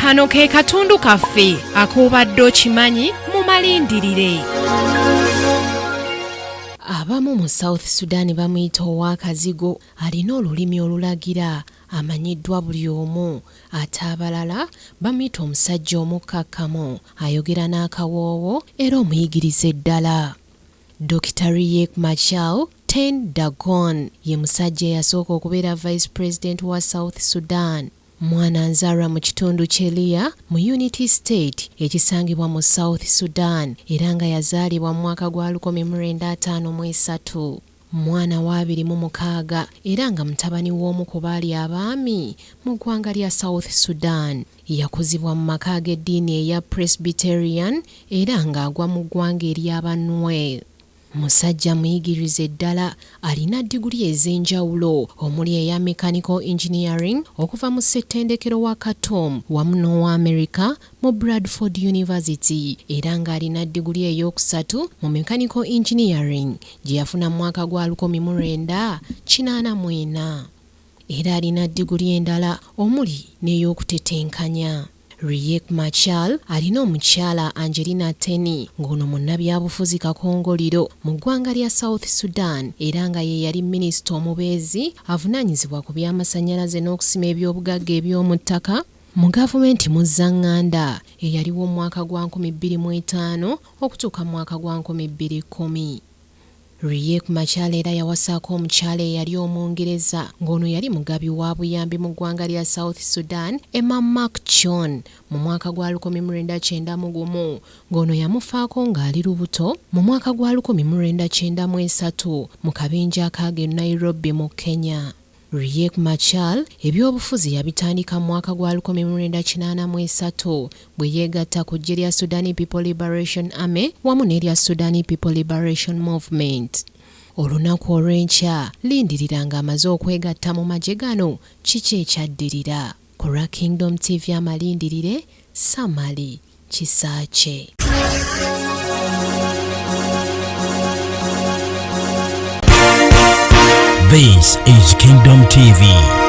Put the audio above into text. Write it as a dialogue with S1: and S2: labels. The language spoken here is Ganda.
S1: Kano ke katundu kaffe ak'obadde okimanyi mu malindirire. Abamu mu South Sudan bamuyita ow'akazigo, alina olulimi olulagira, amanyiddwa buli omu, ate abalala bamuyita omusajja omukkakkamu, ayogera n'akawoowo era omuyigirize ddala. Dokita Riek Machar Ten Dagon ye musajja eyasooka okubeera Vice President wa South Sudan. Mwana nzaalwa mu kitundu ky'e Leer mu Unity State ekisangibwa mu South Sudan era nga yazaalibwa mu mwaka gwa 1953. Mwana wa abiri mu mukaaga era nga mutabani w'omu ku baali abaami mu ggwanga lya South Sudan. Yakuzibwa mu maka ag'eddiini eya Presbyterian era ng'agwa mu ggwanga ery'aba Nuer. Musajja muyigirize ddala, alina diguli ez'enjawulo omuli eya Mechanical Engineering okuva mu ssettendekero wa Khartoum wamu n'owa Amerika mu Bradford University era ng'alina diguli eyookusatu mu Mechanical Engineering gye yafuna mu mwaka gwa 1984. Era alina diguli endala omuli n'ey'okutetenkanya. Riek Machar alina omukyala Angelina Teny ng'ono munnabyabufuzi kakongoliro mu ggwanga lya South Sudan era nga ye yali minisita omubeezi avunaanyizibwa ku by'amasannyalaze n'okusima eby'obugagga eby'omu ttaka mu gavumenti Muzzanganda eyaliwo mu mwaka gwa 2005 okutuuka mu mwaka gwa 2010. Riek Machar era yawasaako omukyala eyali Omungereza ng'ono yali mugabi wa buyambi mu ggwanga lya South Sudan, Emma McChon mu mwaka gwa 1991 ng'ono yamufaako ng'ali lubuto mu mwaka gwa 1993 mu kabenje akaaga e Nairobi mu Kenya. Riek Machar ebyobufuzi yabitandika mu mwaka gwa 1983 bwe yeegatta ku ggye lya Sudan People Liberation Army wamu n'erya Sudan People Liberation Movement. Olunaku olw'enkya lindirira ng'amaze okwegatta mu magye gano kiki ekyaddirira? Ku lwa Kingdom TV amalindirire, Samali Kisaakye.
S2: This is Kingdom TV.